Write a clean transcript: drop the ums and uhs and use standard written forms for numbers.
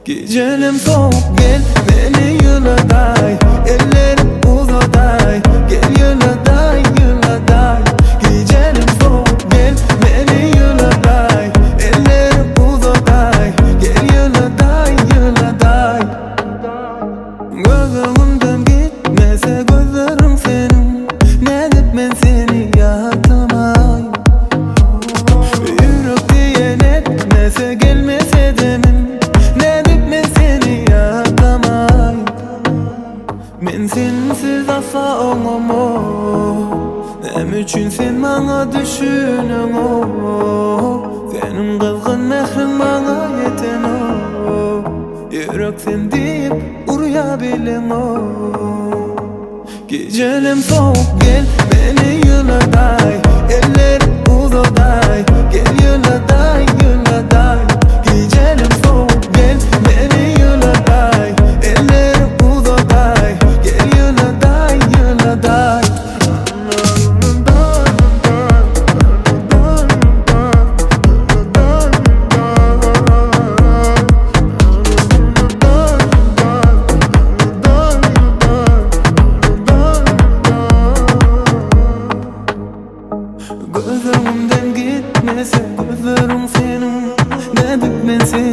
Gijelem sowuk gel meni ýyladaý Ellerim uzadaý gel ýyladaý ýyladaý Gijelem sowuk gel meni ýyladaý Ellerim uzadaý gel ýyladaý ýyladaý Göz öňümden gitmese gözleriň seniň Nädip men seni ýatlamaý Ýürek diýen etmese gelmese demim Nädip men seni ýatlamaý Men sensiz asla oňamok Näme üçin sen maňa düşüneňok Seniň gyzgyn mähriň maňa ýetenok Ýürek sen diýip urýa bileňok Gijelem sowuk gel meni ýyladaý Ellerim uzadaý gel ýyladaý ýyladaý Gijelem sowuk gel meni ýyladaý Ellerim uzadaý gel ýyladaý ýyladaý. Göz öňümden gitmese gözleriň seniň Nädip men seni.